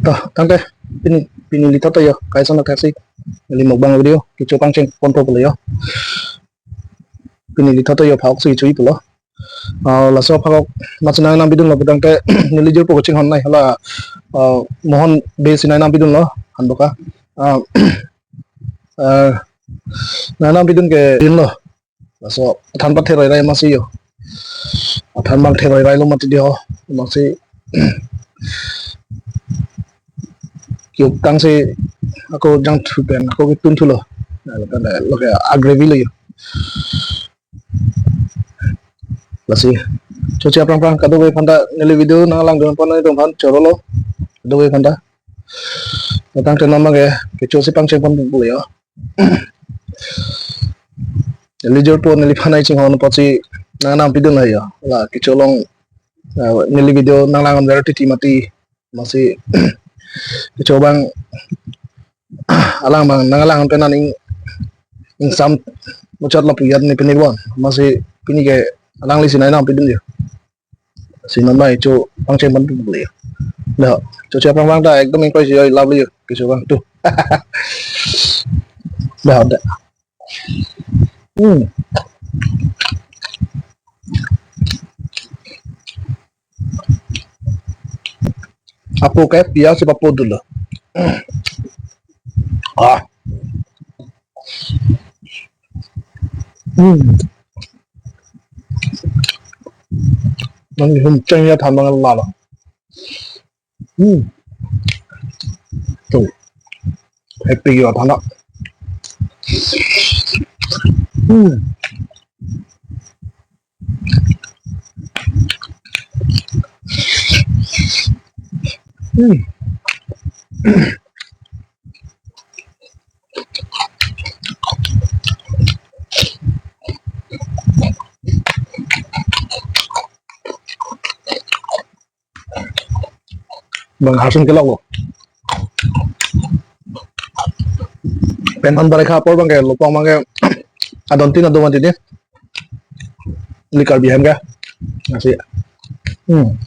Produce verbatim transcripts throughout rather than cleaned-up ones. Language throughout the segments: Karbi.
To, tangte pini, pini lithot yo, kaisa na thaksi, neli mukbang video kecho pangcheng ponpo pulo yo. Pini lithot yo, phak si chui pulo. Ah, laso phak ma si nang nangpidunlo putangte neli jirpo kachinghon nai hala, ah, Mohon Bey si nang nangpidunlo, han boka. Ah, ah, nang nangpidun ke dinlo. Laso athan pathe roirai masi yo. Athan bang the roirailo mati di ho. Masi kiuk tang si ako jangthu pen ako kitun thulo. Nah, lo pen lo ke a gravy lo yo. Lasi choche aphrang phrang kadokave aphanta neli video nanglangdun pon atum aphan chorolo. Kadokave aphanta. Tangte non abangke kecho si pangcheng pon pulo yo. Neli jirpo neliphan nangchinghon apotsi nang nangpidun hai yo. La kecho along, eh, neli video nanglang-un ver titi mati. Masi kecho abang alang abang nanglang pen aning ingsam muchot lapu yat ni pini bon. Masi pini ke alangli si nang nangpidun yo. Si non abang kecho pangcheng pon pulo yo. Dah, choche aphrang phrang ta ekdom ingkoi si yo, love you. Kecho abang tu. Dah, dah. Hmm. Apo ke piyaj si papo dunlo. Ah. Hmm. Nang hum cheng ya than bang lalo. Hmm. Tuh. Happy yo than. Hmm. Hmm. Bang hasun kelok lo. Pen han barekha apor abangke lopong abangke adon tin adon mati di. Likar bihan ka. Nasi. Hmm.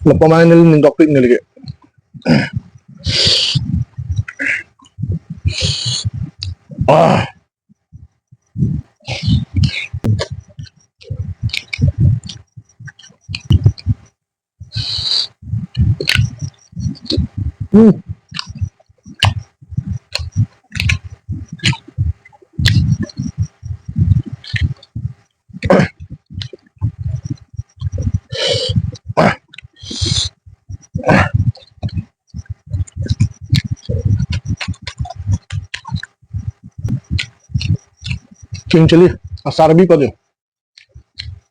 Lopong abang neli ning dokpik neli ke. Ah. Hmm. King chilli, asar bi pado.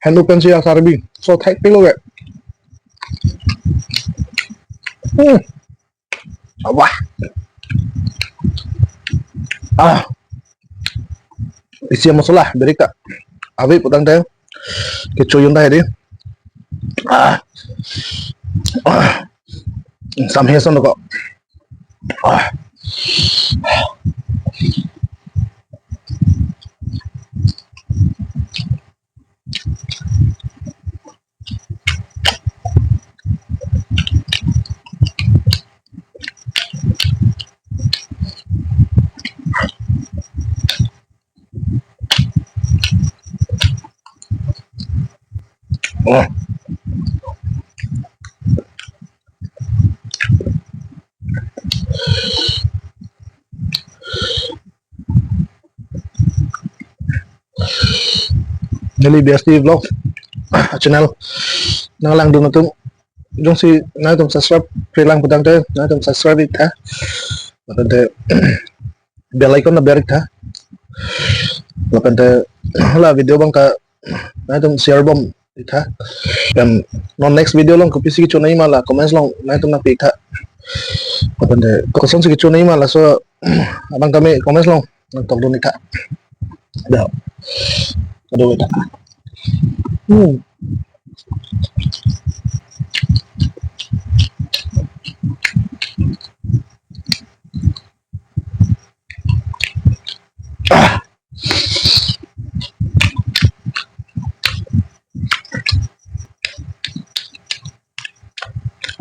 Henu pensi asar bi. So thek pilo ke. Hmm. Wah. Ah. Isi masala, berik ta. Ave putangte. Kecho yun ta hedi. Ah. Ah. Samhe son ko. Ah. Oh. Neli B S T Vlog channel nanglangdun atum jongsi nangtum subscribe-pre lang putangte nangtum subscribe-ik tha. Lapen te bell icon na ber-ik tha. Lapen te la video abang ta nangtum share bom-ik tha. Pen non next video along kopisi kecho nangji ma la comments along nangtum nangpi-ik tha. Lapen te kosonsi kecho nangji ma laso abang tame comments along nangtokdun-ik tha. Dah. Aduh, dah. Hmm. Ah.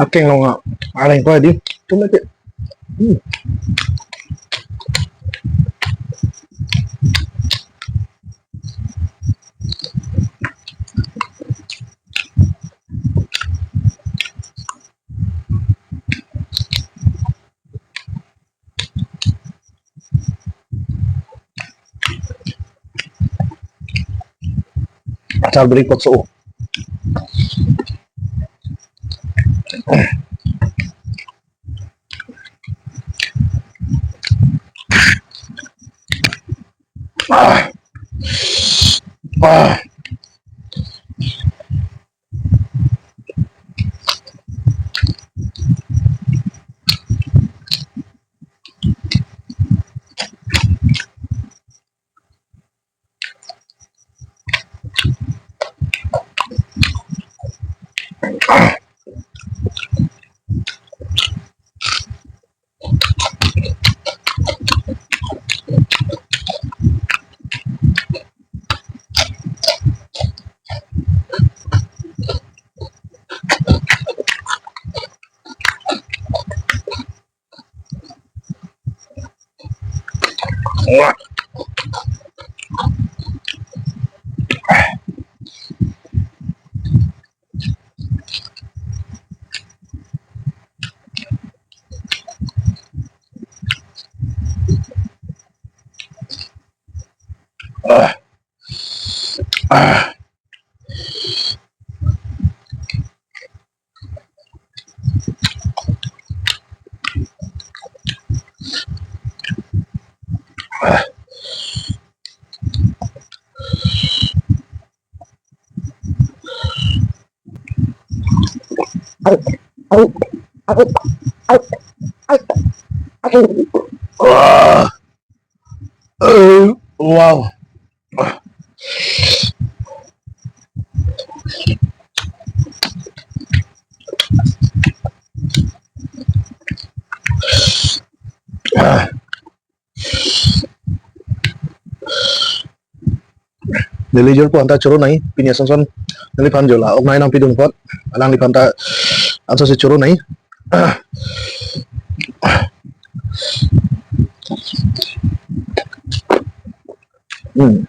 Akeng long a, areng ko di. Tum lagi. Hmm. Achar beri kot so. Ah. Ah. Ah. Ah. Ah. Oh, wow. Ah. Neli jor pu anta choro nai, pini asonson neliphan jola ok nai nangpidun apot, alangliphan ta ansose choro nai. Hmm.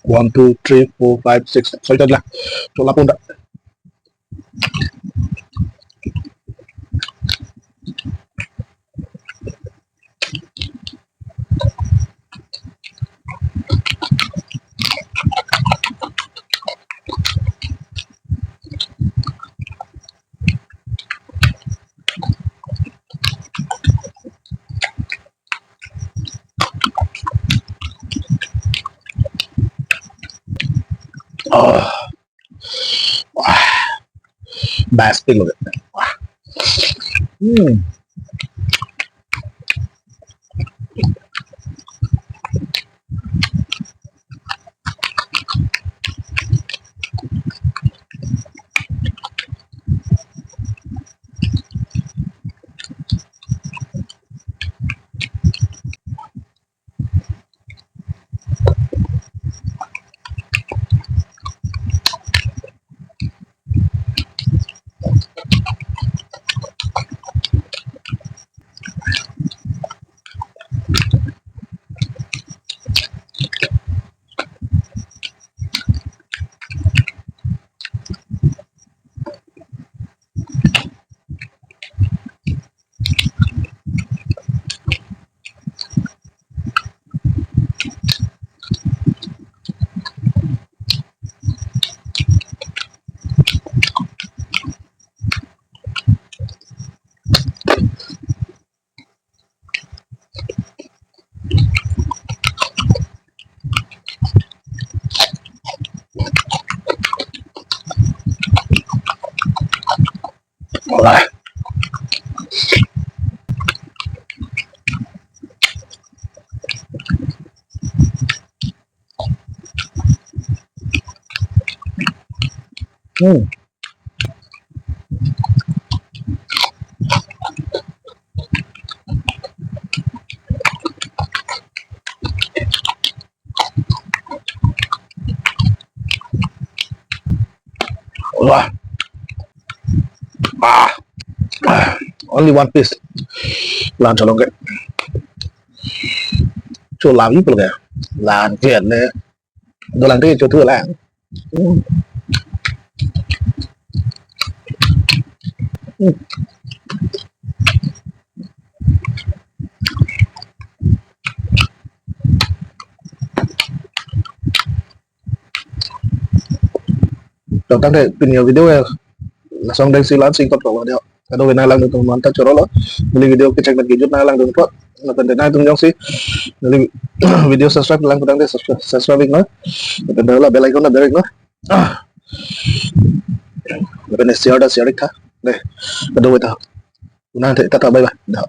One, two, three, four, five, six, soita la. Chola pon ta. Oh. Wah. Best thing of it. Wah. Hmm. Bye. Hmm. Wah. Ah. Ah. Only one piece. Lan cholong ke. Cho lavi pul ke. Lan ke ne. Dolang te cho thu lang. Hmm. Hmm. Tangte pini avideo ke lason dengsi la-ansi ingkoi lo dei. Kadokave nanglangdun atum anta choro lo. Neli video kechak nat kejut nanglangdun po. Lapen nangtum jongsi neli video subscribe lang tangte subscribe, subscribe iknon. Lapen la bell icon ta ber iknon. Ah. Lapen share ta share ik tha. Dei. Kadokave ta. Nang te tata, bye bye. Dei.